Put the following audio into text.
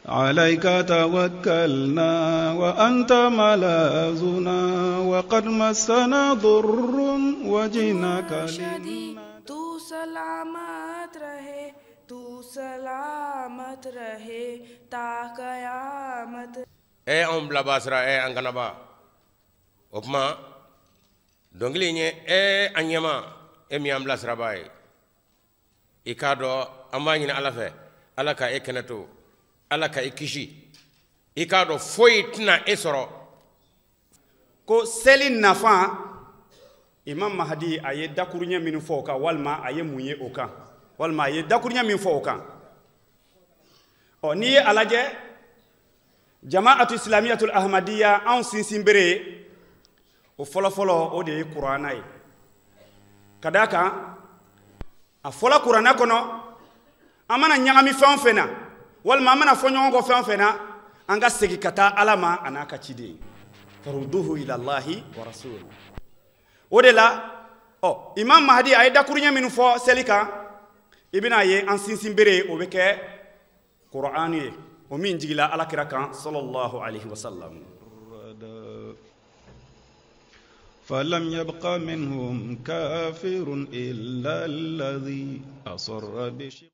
عليك توكلنا وأنت ملاذنا وقد مسنا ضر وجئناك तू सलामत रहे तू सलामत रहे ता कयामत E anw bilabaa sira, e an kanaba. O kuma dɔnkili in ye, e an ɲɛma, e min y'an bilasirabaa ye, i k'a dɔn an b'a ɲini Ala fɛ, Ala ka e kɛnɛ to, Ala ka i kisi. I k'a dɔn foyi tɛna e sɔrɔ. Ko seli nafa, Imam Mahadi a ye dakuruɲɛ minnu fɔ o kan, walima a ye mun ye o kan, walima a ye dakuruɲɛ min fɔ o kan. Ɔ, n'i ye a lajɛ, Jamaatu Islamiyatul Ahmadiyya, anw sinsin bere o fɔlɔfɔlɔ, o de ye Kuranna ye, ka d'a kan a fɔla Kuranna kɔnɔ, an mana ɲagami fɛn o fɛn na, walima an mana fɔ ɲɔgɔn kɔ fɛn o fɛn na, an ka segin ka taa Ala ma a n'a ka ciden, farudduhu ilallahi wa rasul. O de la, ɔ, Imam Mahadi a ye dakuruɲɛ minnu fɔ seli kan, i bɛna ye an sinsin bere o bɛ kɛ Kur'an ye, o min jigila Ala kira kan sallallahu alaihi wasallam. فلم يبق منهم كافر إلا الذي أصر بشق